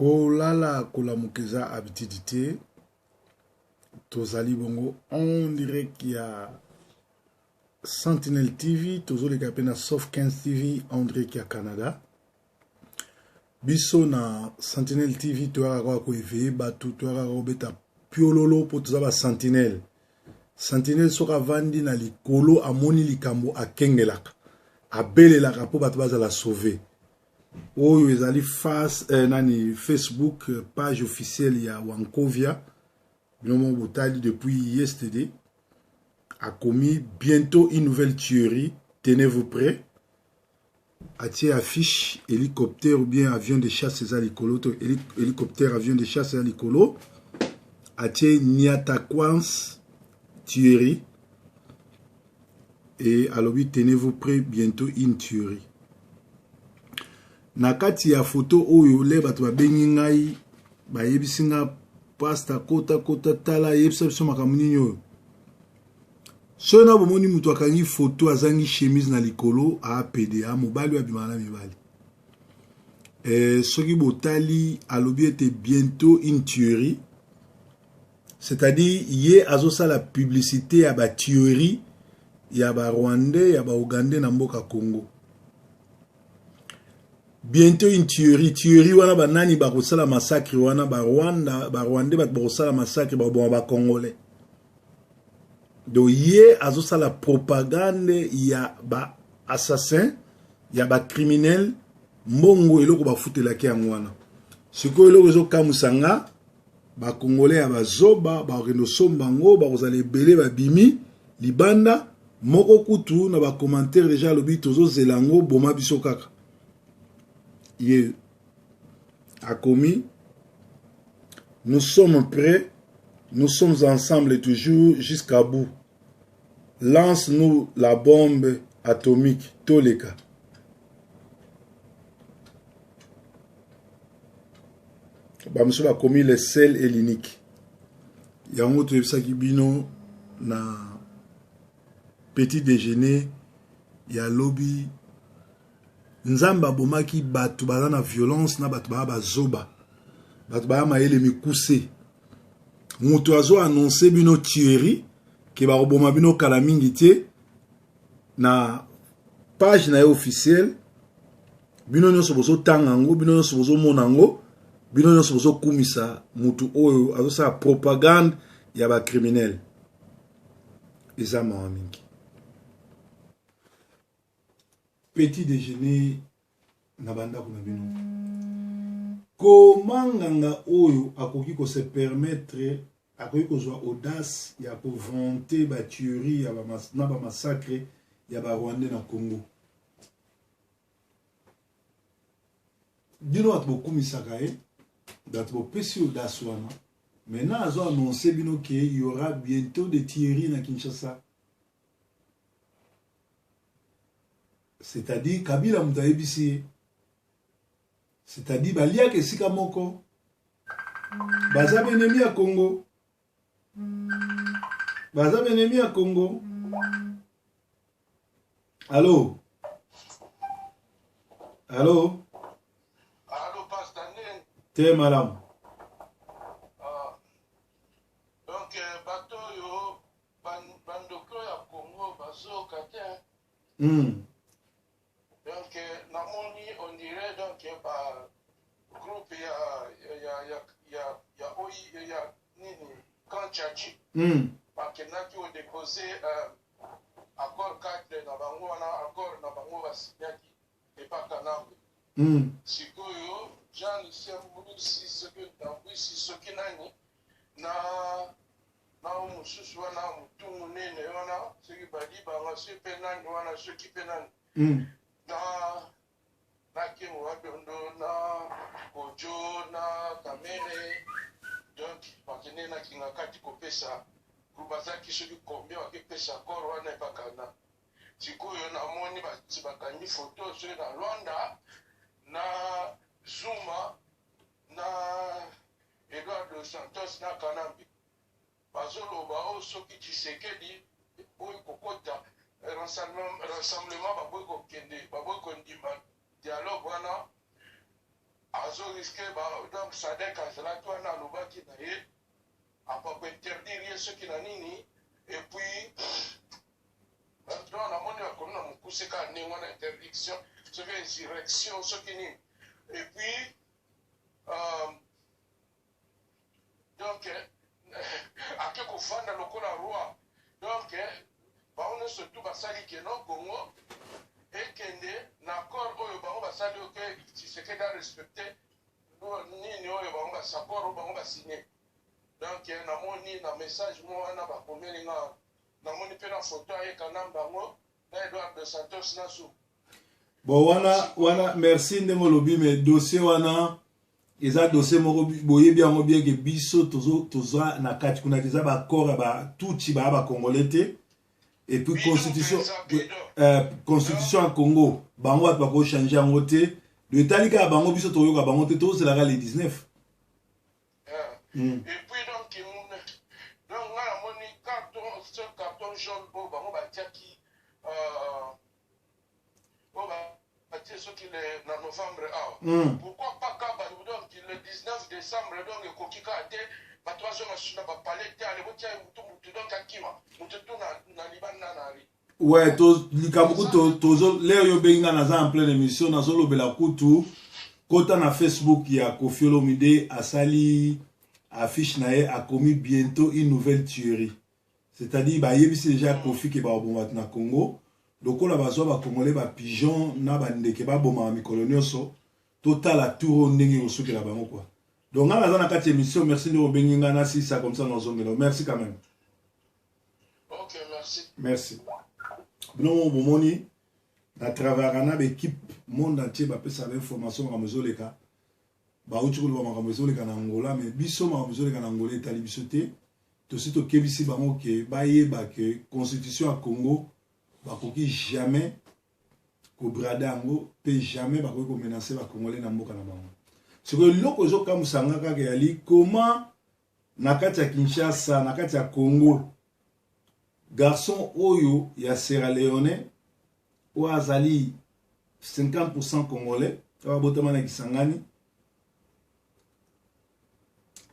Kolala kolamuka eza habitude te. Tozali bongo en direct ya Sentinelle TV, tozoleka pe na Soft 15 TV en direct ya Canada. Biso na Sentinelle TV toyaka kaka ko eveiller bato, toyaka kaka kobeta piololo mpo toza ba sentinelle. Sentinelle soki avandi na likolo amoni likambo akengelaka, abelelaka mpo bato bazala sauve. Oyo ezali face eh, nani Facebook eh, page officielle ya Wankovia bino moko botali depuis yesterday akomi bientôt une nouvelle tuerie tenez-vous prêt atie affiche hélicoptère ou bien avion de chasse eza likolo to hélicoptère avion de chasse eza likolo atie niataquans tuerie et alobi tenez-vous prêt bientôt une tuerie na kati ya foto oyo le bato babengi ngai bayebisi nga pasta kota kota tala yebisa biso makambo nini oyo soki na bomoni moto akangi foto azangi chemise na likolo apd a mobali oyo abimaka na mibali eh, soki botali alobi ete bientôt une tuerie c'est-à-dire ye azosala publicité ya ba tuerie ya ba rwandais ya ba ougandais na mboka Congo bientôt une tuerie tuerie wana banani bakosala massacre wana ba Rwanda ba rwandais bato bakosala massacre bakoboma ba congolais donc ye azosala propagande ya ba assassin ya ba criminel mbongo eloko bafutelaki yango wana sikoyo eloko ezokamwisa nga Ba congolais ya ba zoba bakokende osomba yango bakozala ebele babimi libanda moko kutu na ba commentaire deja alobi tozozela yango boma biso kaka ye akomi nous sommes prêts nous sommes ensemble toujours jusqu'à bout lance nous la bombe atomique toleka Ba mosusu bakomi le seul et l'unique. Yango toyebisaki bino na petit déjeuner ya lobi Nzambe abomaki bato baza na violence na bato baya bazoba bato baya mayele mikuse moto azo annonce bino tuerie ke bakoboma bino kala mingi te na page na ye officielle bino nyonso bozotanga yango bino nyonso bozomona yango bino nyonso bozokumisa motu oyo azosala propagande ya bacriminele eza mawa mingi petit déjeuner na bandako na bino koma nganga oyo akoki kose permettre akoki kozwa audace ya kovante batuerie ya ba, na bamassacre ya barwandais na congo bino bato bokumisaka ye bato bopesi audace wana maintenant azo annonce bino ke y aura bientôt des tueries na kinshasa c'est-à-dire kabila moto ayebisi ye c'est-à-dire baliaka esika moko baza benemi ya congo baza benemi ya congo allo allo allo pastor nini te malamu ah, donc euh, bato oyo bandoki oyo ya congo bazoyoka te Donc namoni on dirait donc ba groupe ya ya ya ya ya oyi ya nini camp Tshatshi bakendaki ko deposer euh, accord cadre na bango wana accord na bango basignaki epa Kanambe. Sikoyo Jean Lucien Mbusi soki Ntambwisi soki nani na Na oyo mosusu wana mutu munene wana soki balibanga soki pe nani wana soki pe nani na na kengo wa dondo na kojo na kamere donc bakende na kingakati kopesa bazalaki soki combien bakepesa accord wana epakana sikoyo namoni bakangi foto soki na Luanda na Zuma na Eduardo Santos na Kanambe bazoloba oh soki Tshisekedi boyi kokota rassemblement baboyi kokende baboyi kondima dialogue wana. Azo risque ba donc Sadec azalaki wana alobaki na ye ako ko interdire ye soki na nini et puis donc namoni bakomi na mokuse kaka ndenge wana interdiction soki insurrection soki nini et puis euh, donc ake kofanda lokola roi donc bango nyonso tu basali ke no Congo ekende na accord oyo bango basali oke Tshisekedi a respecte nini oyo bango basaccord oyo bango basigne. Donc namoni na message mo wana bakomeli nga, namoni mpe na photo ayeka na bango na Edouard dos Santos na su. Bon, wana wana, merci ndenge olobi, mais dossier wana eza dossier moko boyebi yango bien ke biso toza na kati kuna, eza baaccord ya batutsi baya bacongolais te. Et puis constitution ya Congo, bango bato bakochange yango te. Do etali kaka bango, biso toyoka bango te, tozelaka le 19. Et puis donc nga namoni carton, ce carton jaune oyo bango batiaki, oyo batie soki na novembre awa. Pourquoi pas ka bato donc le 19 décembre, donc ekoki kaka te bato bazonga su na bapale te, ale botia mutu mutu donc akima mutu tu na libanda na ri. Ouais, to likambo kutu tozo leo, yo obengi nga, naza en pleine émission, nazolobela kutu. Kota na Facebook ya Koffi Olomide, asali affiche na ye, akomi "Bientôt une nouvelle tuerie", c'est-à-dire bayebisi déjà Koffi ke bakoboma bato na Congo lokola bazwa bacongolais bapigeon na bandeke babomaka mikolo nyonso. Totala tour oyo ndenge ekosukela bango quoi. Donc nga naza na kati ya émission, merci ndenge obengi nga, nasisa comme ça nazongela. Merci quand même. Ok, merci. Merci. Bino mo bomoni na travaillaka na baéquipe monde entier, bapesaka bainformation makambo ezoleka. Bauti koloba makambo ezoleka na Angola, mais biso makambo ezoleka na Angola etali biso te. Tosi tokebisi bango ke bayeba ke constitution ya Congo bakoki jamais kobrader yango, mpe jamais bakoki komenacer bacongolais na mboka na bango. Sikoyo eloko ezokamwisa nga kaka yali koma na kati ya Kinshasa, na kati ya Congo, garçon oyo ya Sierra Leone oyo azali 50 congolais, oyo abotama na Kisangani,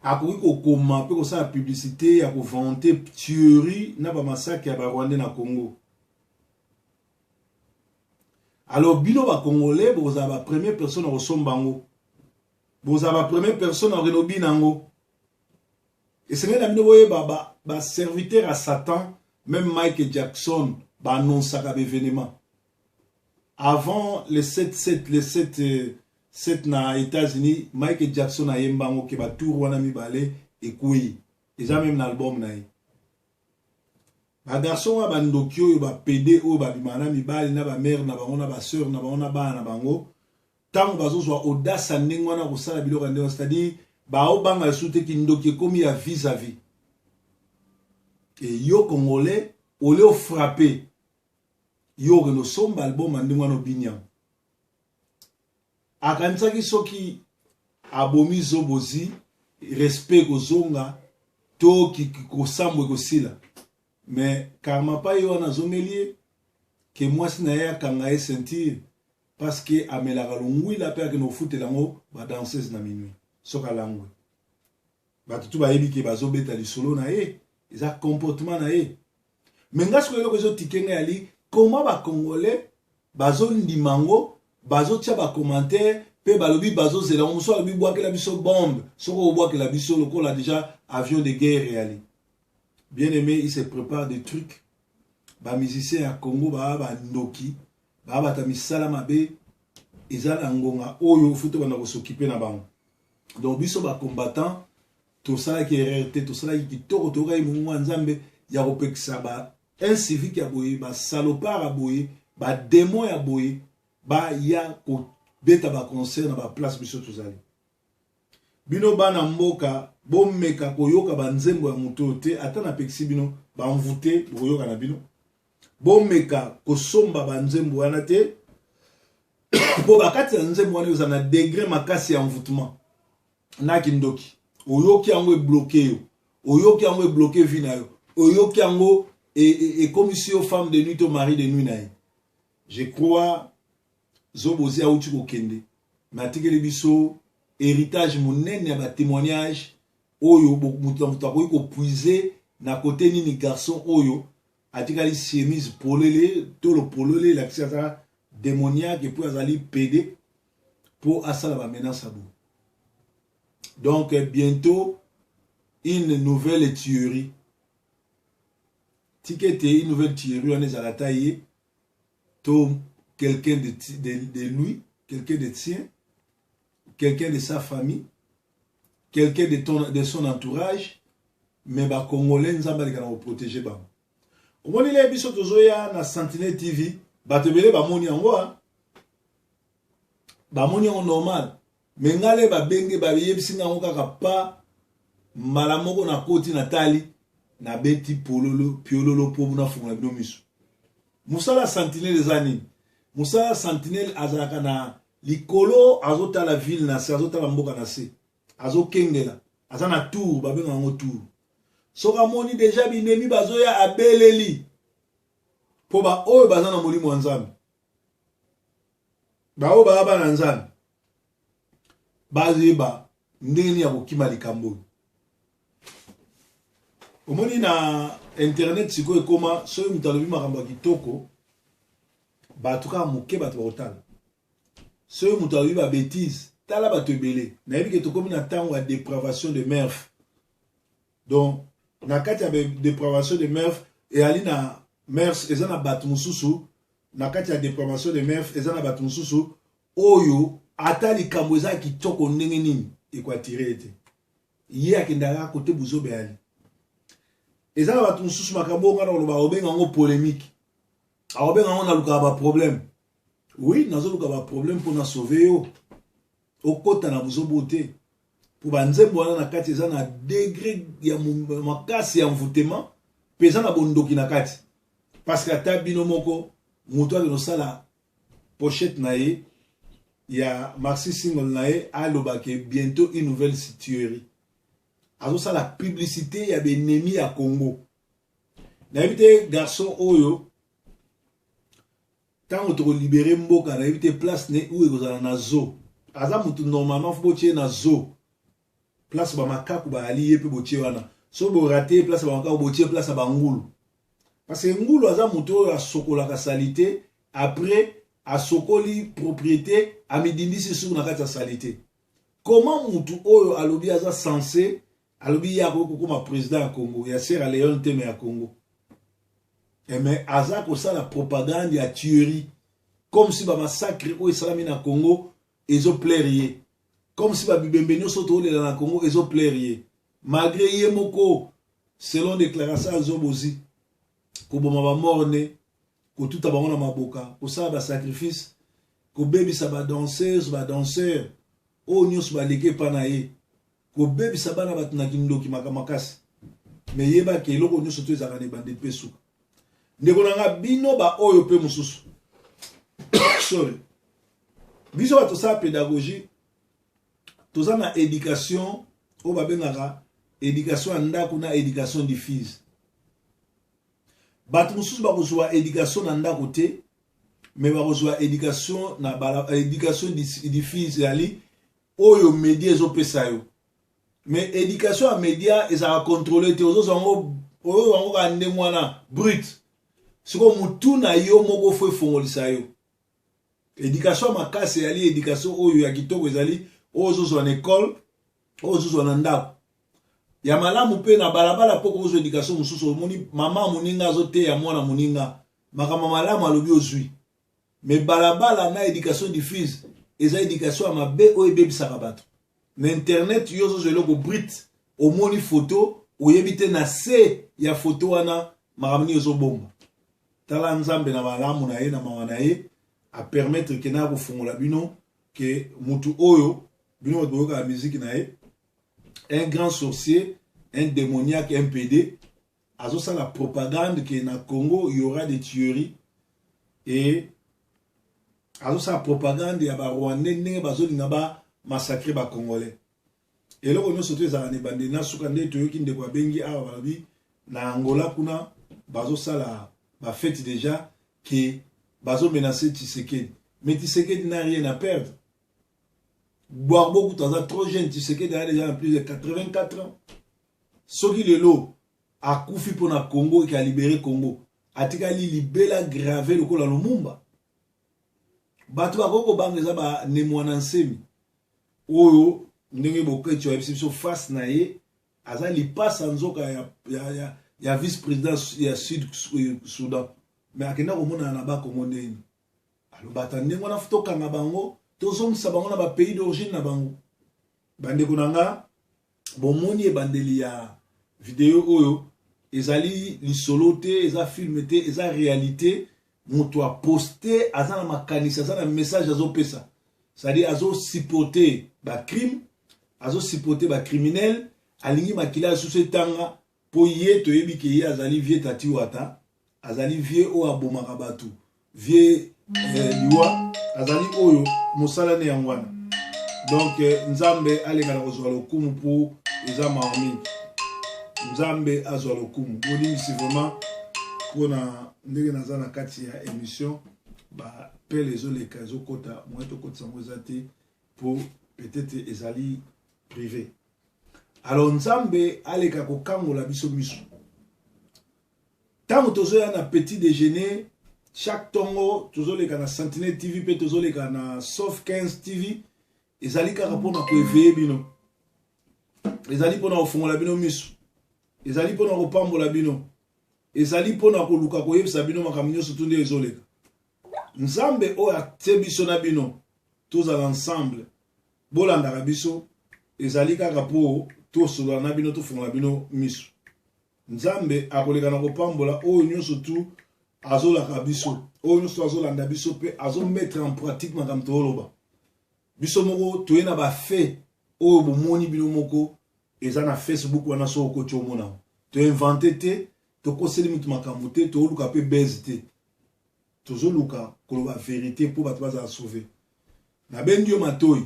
akoki kokoma mpe kosala publicité ya kovanter tuerie na bamassacre ya barwandais na Congo. Alors bino bacongolais bokozala bapremière personne ya kosomba yango, bozala bapremière personne ya kokende obina yango. Esengeli na bino boyeba, baserviteur ya Satan, même Michael Jackson baannonsaka baévénement avant le 7 7, le 7 7 na États-Unis. Michael Jackson ayemba yango ke batour wana mibale ekwei, eza même na album na ye. Bagarçon oyo bandoki oyo bapédé oyo babimaka na mibali na bamare na bango na basœur na bango na bana na bango, ntango bazozwa audace ya ndenge wana kosala biloko ya ndenge wana, c'est-à-dire baobanga lisusu te, kindoki ekomi ya vis-à-vis. E yo congolais, ole ofrappe yo, okende osomba album ya ndenge wana, obini yango. Akanisaki soki abomi Zobozi, respect kozonga to kosambo ekosila, mais karma pa ye wana azongeli ye ke mwasi na ye akanga ye ceinture parce que amelaka longwila mpe akende kofutela yango badanseuse na minuit. Soki alangwe, bato tu bayebi ke bazobeta lisolo na ye, eza comportement na ye. Me nga sikoyo eloko ezotike ngai yali koma bacongolais bazondima yango, bazotia bacommentaire mpe balobi bazozela yango. Mosusu alobi: "Bwakela biso bombe." Soki obwakela biso lokola déjà avion de guerre eyali, bien aimé, il se prépare des trucs. Bamusicien ya Congo baa bandoki, baa bata misala mabe. Eza na ngonga oyo faut tobanda kos'occuper na bango. Donc biso bacombattant tosalaki erreur te, tosalaki kitoko, toyokaki mongongo ya Nzambe ya kopekisa ba incivique ya boye, basalopard ya boye, badémon ya boye baya kobeta baconcert na baplace biso tozali. Bino bana mboka, bomeka koyoka banzembo ya moto oyo te. Ata napekisi bino bamvute, bokoyoka na bino. Bomeka kosomba banzembo wana te, mpo bakati ya nzembo wana eza na degré makasi ya envoûtement na kindoki. Oyoki yango, ebloquer yo. Oyoki yango, ebloquer vie na yo. Oyoki yango, ekomisi yo femme de nuit to mari de nuit na ye. Je crois Zobozi auti kokende, me atikeli biso. Héritage monene ya batémoignage oyo moto na moto akoki kopuiser na kote nini. Garçon oyo atikali chemise polele, tolo polele, elakisi aza démoniaque et puis azali pédé mpo asala bamenace ya boye. Donc bientôt une nouvelle tuerie. Tika ete une nouvelle tuerie wana ezala ata ye to quelqu'un de lui, quelqu'un de tien, quelqu'un de sa famille, quelqu'un de son entourage. Mais bacongolais, Nzambe aleka na koprotéger bango. Omoni le biso tozoya na Sentinelle TV, bato ebele bamoni yango, bamoni yango normal. Mais ngai le babenge, bayebisi nga yango kaka pa mbala moko, nakoti, natali, nabeti pololo piololo mpo nafungola bino miso. Mosala Sentinelle eza nini? Mosala Sentinelle azalaka na likolo, azotala ville na se, azotala mboka na se, azokengela, aza na tour, babenga yango tour. Soki amoni déjà binemi bazoya, abeleli mpo baoyo baza na molimo ya Nzambe, baoyo baya bana Nzambe, bayeba ndenge nini ya kokima likambo oyo. Omoni na internet sikoyo ekóma, soki moto alobi makambo ya kitoko, bato kaka moke bato bakotala. Soki moto alobi babêtises, tala bato ebele. Nayebi ke tokómi na ntango ya dépravation de mœurs. Donc na kati ya dépravation de mœurs eyali na mœurs, eza na bato mosusu. Na kati ya dépravation de mœurs, eza na bato mosusu oyo ata likambo eza kitoko ndenge nini, ekoattirer ye te. Ye akendaka kote buzobe yali. Eza na bato mosusu, makambo oyo nga na koloba, akobenga yango polémique, akobenga yango nalukaka baproblème. Oui, nazoluka baproblème mpona sauver yo okɔta na buzobo te, mpo banzembo wana na kati eza na degré ya makasi ya envoûtement mpe eza na bondoki na kati. Parce que ata bino moko, moto akende kosala pochette na ye ya maxi single na ye, alobake bientôt une nouvelle tuerie, azosala publicité ya baennemi ya Congo. Nayebi te garçon oyo, ntango tokolibérer mboka, nayebi te place ne oyo ekozala na zoo. Aza motu normalement faut botie na zoo, place bamakaku bayali. Ye mpe botie wana. So borater place ya bamakaku, botie place ya bangulu, parce que ngulu aza motu oyo asokolaka saleté. Après asokoli propriété, amidindisi suku na kati ya saleté. Comment mutu oyo alobi aza censé, alobi ye akoki kokóma président ya Congo, ya Sierra Leone te, mais ya Congo, mais aza kosala propagande ya tuerie, comme si bamassacre oyo esalami na Congo ezoplaire ye, comme si babibembe nyonso toolela na Congo ezoplaire ye, malgré ye moko, selon déclaration, azobozi koboma bamort-nés, kotuta bango na maboka, kosala basacrifice, kobebisa badanseuse, badanseur oyo nyonso baleki epa na ye, kobebisa bana bato na kindoki maka makasi. Mais yebaki, eloko nyonso to ezalaka na ebandeli mpe suka. Ndeko na nga, bino baoyo mpe mosusu, sorry, biso bato tosala pédagogie, toza na éducation oyo babengaka éducation ya ndako na éducation diffuse. Bato mosusu bakozwa éducation na ndako te, mais bakozwa éducation na bala, éducation diffuse ezali oyo média ezopesa yo. Mais éducation ya média ezalaka contrôle te. Ozozwa yango, ozozwa yango kaka ndenge wana brut. Sikoyo motu na yo moko faut efongolisa yo. Éducation ya makasi ezali éducation oyo ya kitoko, ezali oyo ozozwa na ekole, oyo ozozwa na ndako ya malamu mpe na balabala, mpo kozwa éducation mosusu. Omoni mama moninga azoteya mwana moninga makambo malamu, alobi ozwi. Mais balabala na éducation diffuse eza éducation ya mabe oyo ebebisaka bato. Na internet, yo ozozwa eloko brut, omoni foto, oyebi te na se ya foto wana makambo nini ezobomba. Tala, Nzambe na malamu na ye, na mawa na ye, apermettre ke na kofungola bino ke mutu oyo bino bato boyokaka miziki na ye, un grand sorcier, un démoniaque, un PD, azosala propagande ke na Congo y aura des tueries et azosala propagande ya barwandais ndenge bazolinga bamassacrer bacongolais. Eloko nyonso to ezalaka na ebandeli na suka. Nde toyoki ndeko abengi awa, balobi na Angola kuna bazosala bafête déjà ke bazomenacer Tshisekedi. Mais Tshisekedi n'a rien à perdre. Gbagbo kutu aza trop jeune, Tshisekedi aza déjà na plus de 84 ans. Soki lelo akufi mpo na Congo eke alibere Congo, atikali libela grave lokola Lumumba. Bato bakoki kobanga eza ba Ne Muanda Nsemi oyo ndenge Boketshu ayebisi biso face na ye aza lipasa nzoka ya vice président ya Sud Soudan, mais akenda komonana na Bakongo ndenge alobata ndenge wana, tokanga bango, tozongisa bango na bapays d'origine na bango. Bandeko na nga, bomoni ebandeli ya video oyo, ezali lisolo te, eza film te, eza réalité. Moto aposte aza na makanisi, aza na message azopesa, c'est-à-dire azosupporte bacrime, azosupporte bacriminel, alingi makila lisusu etanga mpo ye toyebi ke ye azali vieux Tati Wata, azali vieux oyo abomaka bato, vieux liwa azali oyo mosala ne yango wana. Donc Nzambe aleka na kozwa lokumu mpo eza mawa mingi. Nzambe azwa lokumu. Bolimbisi vraiment mpona ndenge naza na kati ya émission, bapele ezoleka, ezokota, moye tokotisa yango eza te mpo peut-être ezali privé. Alors Nzambe aleka kokangola biso miso ntango tozoya na petit déjeuner. Chaque ntongo tozoleka na Sentinelle TV mpe tozoleka na Sof 15 TV. Ezali kaka mpona koéveiller bino, ezali mpona kofungola bino miso, ezali mpona kopambola bino, ezali mpona koluka koyebisa bino makambo nyonso tu nde ezoleka. Nzambe oyo atie biso na bino tozala ensemble, bolandaka biso, ezali kaka mpo tosolola na bino, tofungola bino miso. Nzambe akoleka na kopambola oyo nyonso tu azolaka biso, oyo nyonso azolanda biso mpe azomettre en pratique makambo tooloba. Biso moko toye na bafaits oyo bomoni bino moko, eza na Facebook wana. So okoti, omona, toinvente te, tokoseli mutu makambo te, tooluka mpe buzz te, tozoluka koloba vérité mpo bato bazala sauve. Nabendi yo matoi,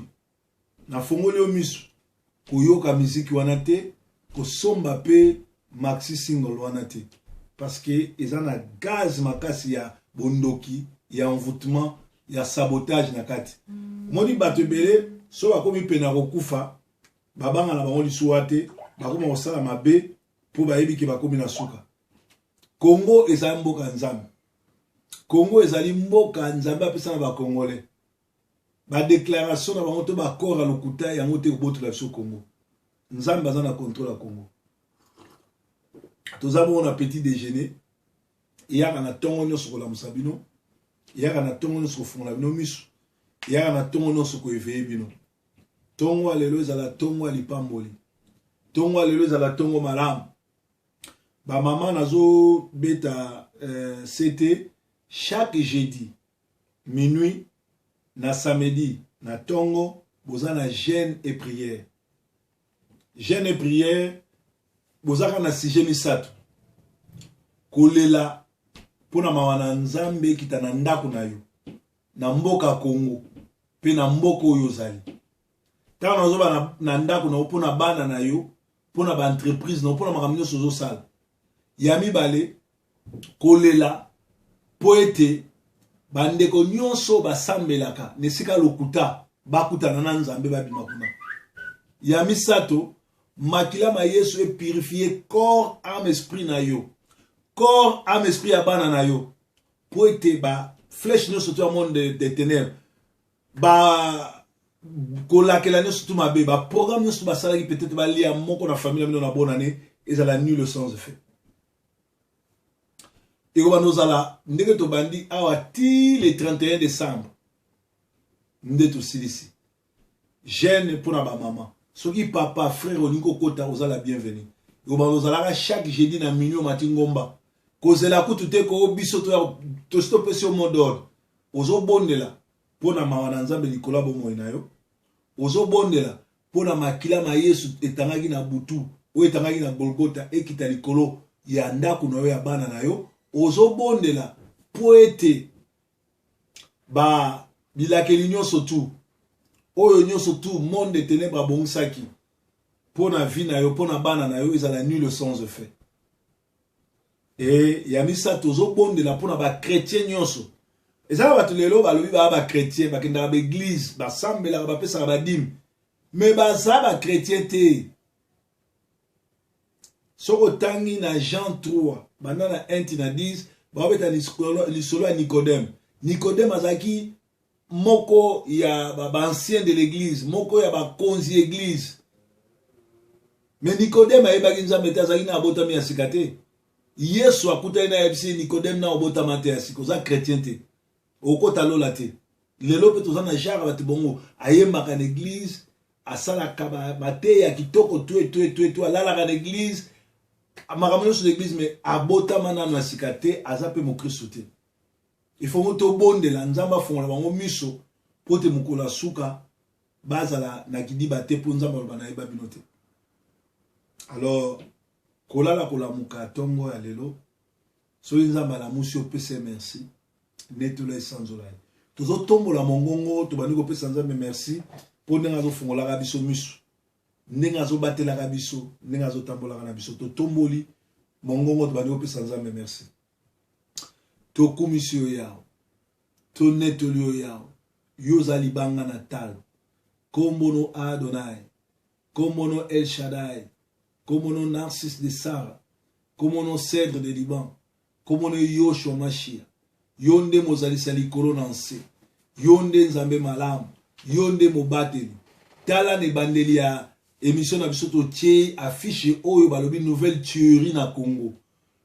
nafongoli yo miso, koyoka miziki wana te, kosomba mpe maxi single wana te, parce que eza na gaz makasi ya bondoki, ya envoûtement, ya sabotage na kati. Omoni bato ebele so bakomi pene ya kokufa, babanga na bango lisuwa te, bakoma kosala mabe mpo bayebi ke bakomi na suka. Kongo ezali mboka Nzambe. Kongo ezali mboka Nzambe apesa na Bakongolais. Badéclaration na bango to baaccord ya lokuta yango te kobotola biso Kongo. Nzambe aza na contrôle ya Kongo. Toza bongo na petit déjeuner, eyaka na ntongo nyonso kolamusa bino, eyaka na ntongo nyonso kofungola bino miso, eyaka na ntongo nyonso koéveiller bino. Ntongo ya lelo ezala ntongo ya lipamboli, ntongo ya lelo ezala ntongo malamu. Bamama, nazobeta ct chaque jeudi minuit na samedi na ntongo boza na jeûne et prière. Jeûne et prière, bozaka na sujet misato: kolela mpona mawa na Nzambe ekita na ndako na yo, na mboka Kongo mpe na mboka oyo ozali. Ntango nazoba na ndako na yo, mpona bana na yo, mpona baentreprise na yo, mpona makambo nyonso ozosala. Ya mibale, kolela mpo ete bandeko nyonso basambelaka na esika lokuta bakutana na Nzambe, babima kuna. Ya misato, makila ma Yesu epurifie corps, âme, esprit na yo, corps, âme, esprit ya bana na yo, mpo ete baflèche nyonso to ya monde de ténèbres, ba kolakela nyonso tu mabe, baprogramme nyonso basalaki peut-être balia moko na famille na bino na bonne année, ezala nul, sans effet. Ekobanda ozala ndenge tobandi awa ti le 31 décembre nde tosilisi jeûne mpona bamama. Soki papa, frère, olingi kokota, ozala bienvenu. Ekobanda ozalaka chaque jeudi na minuit, omati ngomba, kozela kutu te ko biso tosi topesi yo mot d'ordre. Ozobondela mpo na mawa na Nzambe likolo ya bomoi na yo, ozobondela mpo na makila ma Yesu etangaki na butu oyo etangaki na Golgota ekita likolo ya ndako na yo, ya bana na yo. Ozobondela mpo ete ba bilakeli nyonso tu oyo nyonso tu monde ténèbre abongisaki mpo na vie na yo, mpo na bana na yo, ezala nul, sans effet. E ya misato, ozobondela mpo na bachrétien nyonso. Eza na bato lelo balobi baa bachrétien, bakendaka baeglise, basambelaka, bapesaka badime, me baza bachrétien te. Soki otangi na Jean 3 banda na 1 ti na 10, baobeta lisolo ya Nicodème. Nicodème azalaki moko ya baancien de l'église, moko ya bakonzi église, mais Nicodème ayebaki Nzambe te, azalaki na abotami ya sika te. Yesu akutani na ayebisi ye: "Nicodème, na obotama te ya sika, oza chrétien te, okota lola te." Lelo mpe toza na genre bato bongo: ayembaka na église, asalaka mateya kitoko, tu etu etu etu, alalaka na église, makambo nyonso na église, mais abotama nano ya sika te, aza mpe mokristu te. Ifongo tobondela Nzambe afongola bango miso mpo te mokolo ya suka bazala na kidiba te, mpo Nzambe aloba nayeba bino te. Alors kolala kolamuka ntongo ya lelo, soki Nzambe alamusi, opesa merci, netola esanzola ye. Tozotombola mongongo, tobandi kopesa Nzambe merci mpo ndenge azofungolaka biso miso, ndenge azobatelaka biso, ndenge azotambolaka na biso. Totomboli mongongo, tobandi kopesa Nzambe merci. Tokumisi yo Yawe, tonetoli yo Yawe, yo oza libanga na talo. Kombo no Adonai, kombo no El Shaddai, kombo no Narcisse de Sara, kombo no Cèdre de Liban, kombo no Yoshua Mashia. Yo nde mozalisa likolo na nse, yo nde Nzambe malamu, yo nde mobateli. Tala, na ebandeli ya émission na biso totie affiche oyo balobi "Nouvelle tuerie na Congo".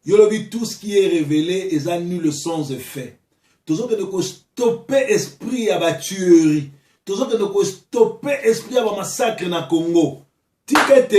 Yo lobi tout ce qui est révélé eza nul sans effet. Tozokende kostopper esprit ya batuerie, tozokende kostopper esprit ya bamassacre na Congo. Tika ete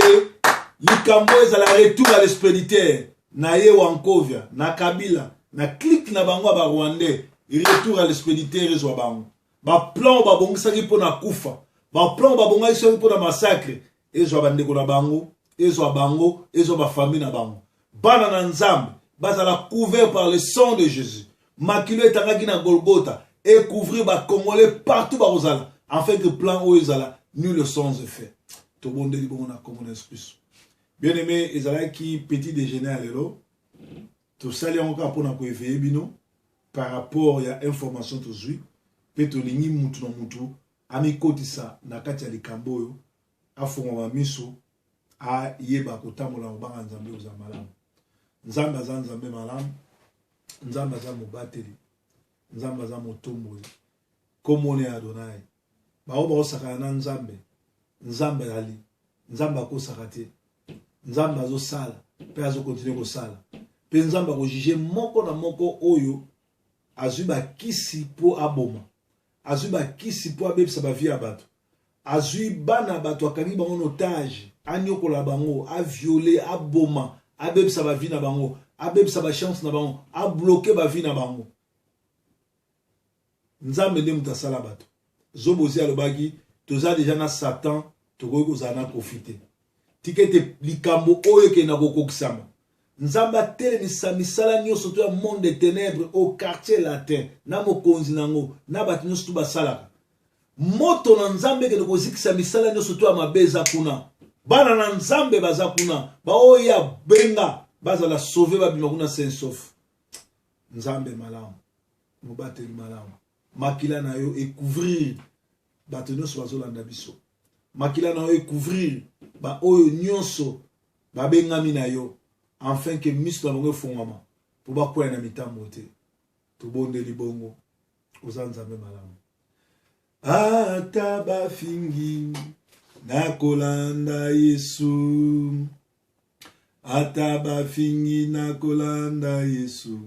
likambo ezala retour à l'expéditeur na ye Wankovia na Kabila na clique na bango ya Barwandais. Retour à l'expéditeur ezwa bango. Baplan babongisaki mpo na kufa, baplan babongisaki mpo na massacre, ezwa bandeko na bango, ezwa bango, ezwa bafamille na bango. Bana na Nzambe bazala couvert par le sang de Jésus. Makilo etangaki na Golgota ecouvrir Bacongolais partout bakozala, afin que plan oyo ezala nul sans effet. Tobondeli bongo na kombo na Yesu Kristo. Bien aimé, ezalaki petit déjeuner ya lelo. Tosali yango kaka mpona koéveiller bino par rapport ya information tozwi, mpe tolingi mutu na mutu amikotisa na kati ya likambo oyo, afungwama miso, ayeba kotambola kobanga Nzambe. Kozala malamu. Nzambe aza Nzambe malamu, Nzambe aza mobateli, Nzambe aza motomboli. Komona ya Adonai, bao baosakana na Nzambe. Nzambe azali Nzambe, akosaka te. Nzambe azosala mpe azocontinuer kosala, mpe Nzambe akojuger moko na moko oyo azwi bakisi mpo aboma, azwi bakisi mpo abebisa bavie ya bato, azwi bana bato, akangi bango en otage, anyokola bango, avioler, aboma, abebisa bavie na bango, abebisa bachance na bango, abloquer bavie na bango. Nzambe nde moto asala bato. Zobozi alobaki toza deja na Satan, tokoki kozala na Kofi te. Tika ete likambo oyo ekenda kokokisama. Nzambe atelemisa misala nyonso to ya monde de ténèbre au Quartier Latin na mokonzi nango na bato nyonso to basalaka. Moto na Nzambe ekende kozikisa misala nyonso to ya mabe eza kuna. Bana na Nzambe baza kuna, baoyo ya benga bazala sauve, babima kuna sain sauf. Nzambe malamu, mobateli malamu, makila na yo ecouvrir bato nyonso bazolanda biso, makila na yo ecouvrir baoyo nyonso babengami na yo, afin que miso na bango efungwama mpo bakwea na mitambo te. Tobondeli bongo, oza Nzambe malamu. Ata bafingi, nakolanda Yesu. Ata bafingi, nakolanda Yesu.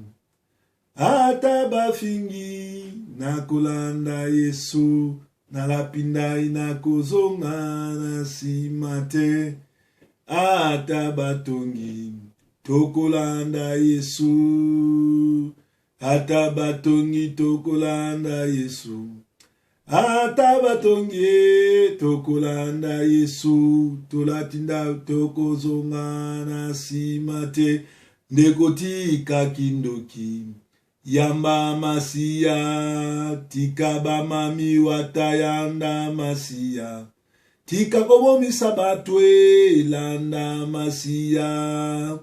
Ata bafingi, nakolanda Yesu. Nalapi ndai, nakozonga na nsima te. Ata batongi, tokolanda Yesu. Ata batongi, tokolanda Yesu. Ata batongi ye, tokolanda Yesu. Tolati nda, tokozonga na nsima te. Ndeko, tika kindoki, yamba Masiya. Tika bamami wata, yanda Masiya. Tika kobomisa bato, elanda Masiya.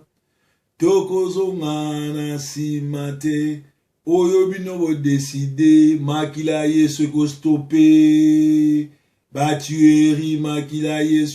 Tokozonga na nsima te. Oyo bino bodécider, makila ya Yesu ekostopper batueries, makila ya Yesu.